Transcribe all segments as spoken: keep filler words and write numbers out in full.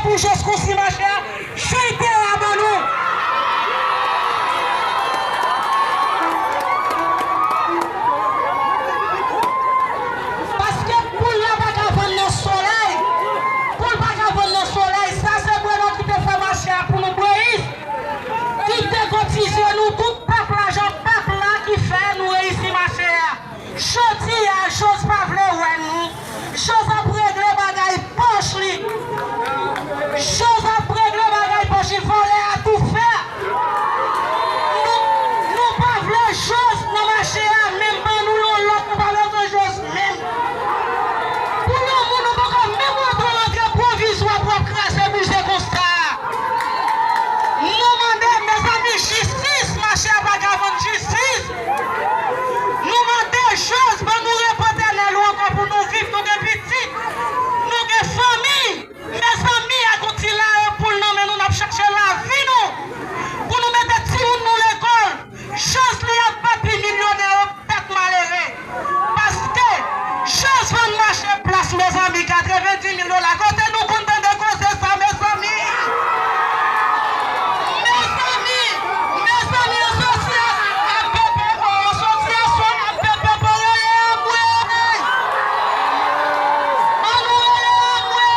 Pou Jos konstwi mache a, jete a ban nou. Paske poul la pa ka vann nan solèy. Poul pa ka vann nan solèy. Sa se Bweno ki te fè mache a pou nou, Moyiz. Li te kotize nou, tout pèp la, jan pèp la ki fè nou reyisi mache a. Jodi a, Jos pa vle wè nou. Jos ap regle bagay pòch li. Jos ap regle bagay pòch li, vòlè a tou fè. Nou, nou pa vle Jos nan mache a, menm ban nou yon lòt, nou pa bezwen Jos menm. Pou yon moun, nou poko menm rantre rantre pwovizwa pou w ap kraze brize konsa. Nou mande, mezanmi, jistis, mache a pa ka vann, jistis. Nou mande Jos ban nou repòt ètènèl ou ankò pou nou viv, nou gen pitit, nou gen fanmi. Mezanmi, ak yon ti lare poul nan men nou, n ap chache lavi nou. Pou nou mete timoun nou lekòl. Jos li ap bat pi milyonè yo, tèt malere. Paske Jos vann mache plas, mezanmi, katrevenndis mil dola. Kote nou konn tande koze sa, mezanmi? Mezanmi, mezanmi, asosiyasyon K P P O, asosiyasyon K P P O, rele anmwe! Annou rele anmwe!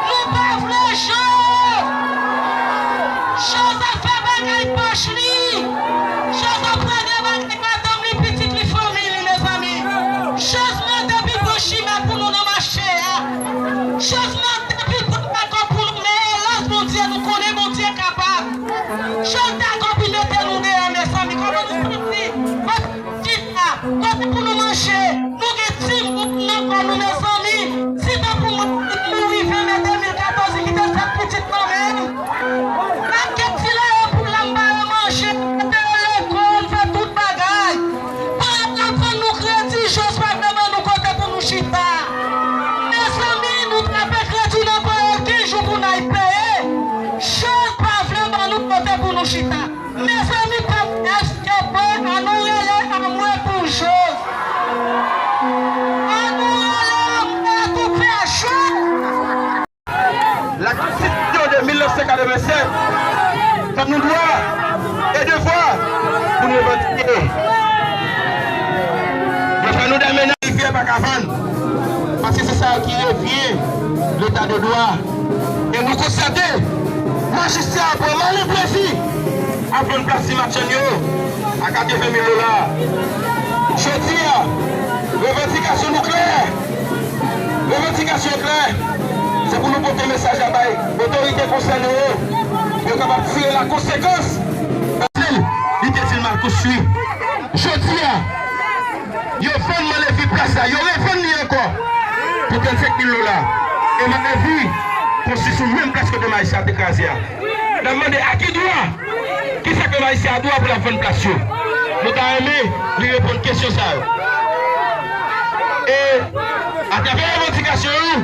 Nou pa vle Jos! Jos ap fè bagay pòch li! Jos ap regle bagay madanm li, pitit li, fanmi li, mezanmi. Jos mande pi bon chimen pou nou nan mache a. Jos mande pi bon akò pou nou, men elas, Bondye, nou konnen Bondye kapab. Jos dakò pou mete nou deyò, mezanmi. Kòman nou santi? Chita, kote pou nou manje? Nou gen timoun nan kò nou, mezanmi. Si tankou mwen, nou rive mete mil katòz, li kite sèt pitit nan men m. N ap gen ti lare pou l la, m ba yo manje, mete yo lekòl, fè tout bagay. Pandan n ap vann nou kredi, Jos pa vle ban nou kote pou nou chita. Mezanmi, nou trape kredi nan kò yo kenz jou pou n al peye. Jos pa vle ban nou kote pou nou chita. Mezanmi, pèp S K P, annou rele anmwe pou Jos. Annou rele anmwe tou fè Jos. La Konstitisyon de mil nèf san katrevennsèt ban nou dwa e devwa pou nou revandike. Yo fè nou dèmen nan rivyè pa ka vann. Paske se sa ki revyen Leta de dwa. E nou konstate, majistra pran malen plezi ap vann plas ti machann yo a katreven mil dola. Jodi a, revandikasyon nou klè. Revandikasyon klè. Se pou nou pote mesaj la bay otorite konsène yo, pou yo kapab tire la konsekans. Li te di l mal konstwi. Jodi a, yo vann Malevi plas la, yo revann li ankò pou trannsenk mil dola. E Malevi konstwi sou menm plas kote majistra te kraze a. N ap mande a ki dwa, kisa ke majistra a dwa pou l ap vann plas yo? Nou ta renmen li reponn kesyon sa yo. E atravè revandikasyon yo,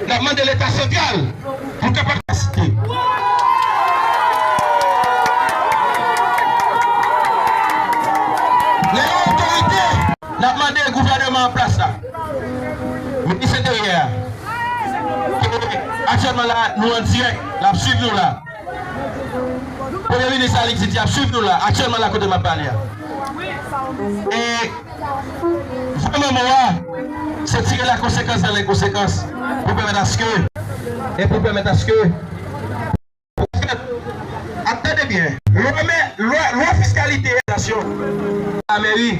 n ap mande Leta santral pou kapab site. Lè yo otorite, n ap mande gouvènman an plas la, minis enteryè a, ke aktyèlman la, nou an dirèk, l ap swiv nou la. Premye minis la, li di, li ap swiv nou la, aktyèlman la, kote m ap pale a. E vrèman mo a, se tire la konsekans dan le konsekans pou pèmèt aske, e pou pèmèt aske, ap tande byen, lwa mè, lwa, lwa fiskalite a, la mèri,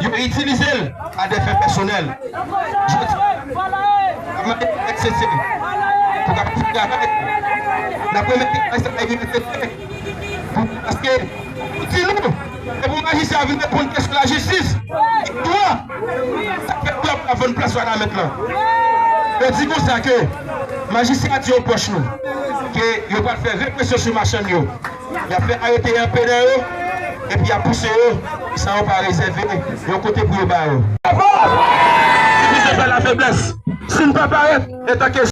yo itilize l a dè fen pèsonèl. Jodi a, n ap mande Leta santral pou kapab fè travay. N ap remèt travay sa a Leta santral. Pou, paske, pou di nou, e pou majistra vin reponn kesyon lajistis, ki dwa, sa fè dwa pou la vann plas Wanament lan. Yo di konsa ke majistra di yo pwòch nou, ke yo pral fè represyon sou machann yo. Y ap fè arete anpe nan yo, epi y ap pouse yo, san yo pa rezève yon kote pou yo ba yo. Divize pa lafeblès. Si n pa parèt, antanke